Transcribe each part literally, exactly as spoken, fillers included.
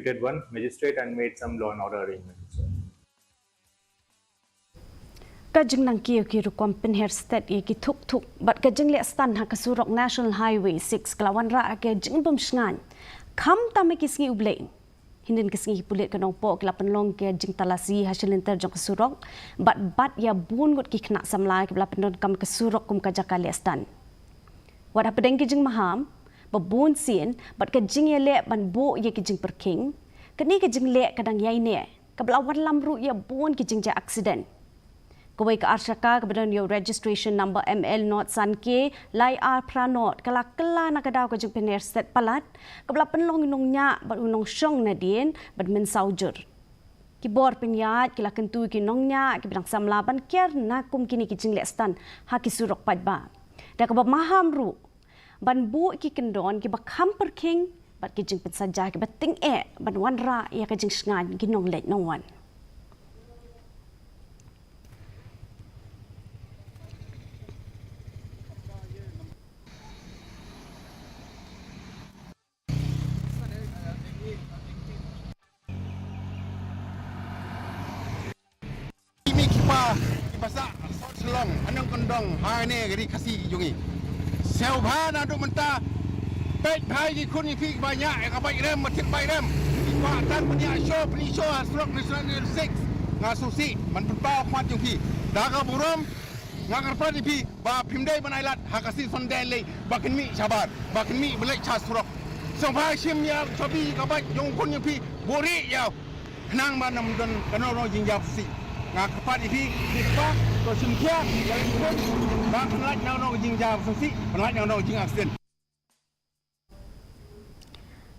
One magistrate and made some law and order arrangements. Ka jingnang kiew ki rukom pynher stet ïa ki thuk thuk bad ka jingleh stan ha ka surok National Highway six ka la wanrah ka jingbym shngaiñ. Kham tam ha ki sngi U Blei. Hynnin ka sngi ki pulit ka Nongpoh ki la pynlong ka jingtalasi ha shilynter jong ka surok bad bat ïa bun ngut ki khynnah samla kiba la pyndonkam ka surok kum ka jaka leh stan. Wat hapdeng ki jingmaham ba bun sien bad ka jingïaleh ban buh ïa ki jingpyrkhing, kane ka jingleh ka dang ïaineh kaba la wanlam ruh ïa bun ki jingjia aksiden. Kawei ka arshaka kaba don ïa u registration number M L not san K lai ar phra not ka la kylla na ka daw ka jingpynher stet palat kaba la pynlong u nongñiah bad u nongshong nadien bad mynsaw jur. Ki bor pynïaid ki la kyntu ki nongñiah kiba dang samla ban kiar na kum kine ki jingleh stan ha ki surok paidbah. Da kaba maham ruh ban buh ki kyndon kiba kham pyrkhing bad ki jingpynsaja kiba tyngeh ban wanrah ïa ka jingshngaiñ ki nongleit nongwan. Ki mih ki pa, ki ba sah sot Shillong, ha nongkyndong, ha ne ka ri Khasi jong ngi. Sngewbha naduh mynta, peit bha ïa ki khun ïa phi kiba ñiah ïa ka bike rem, ba thied bike rem. Ki kwah tang pynïaid show, pynïaid show ha surok National Highway six. Nga sngewsih ban pynpaw khmat jong phi. Da ka burom, nga kyrpad ïa phi ba phim dei ban ailad ha ka season dei lei ba kin mih shabar, ba kin mih ba leit sha surok. Sngewbha shim ïa u chabi ka bike jong u khun jong phi, buh rieh ïa u. Khnang ba ym don kano kano jingjia sngewsih. Nga kyrpad ïa phi, phi kpa, to shim khia ïa u khun ba ym lait na kano jingjia sngewsih, ym lait na kano jingaksiden.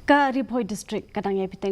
Ka Ri Bhoi District ka dang ïai bteng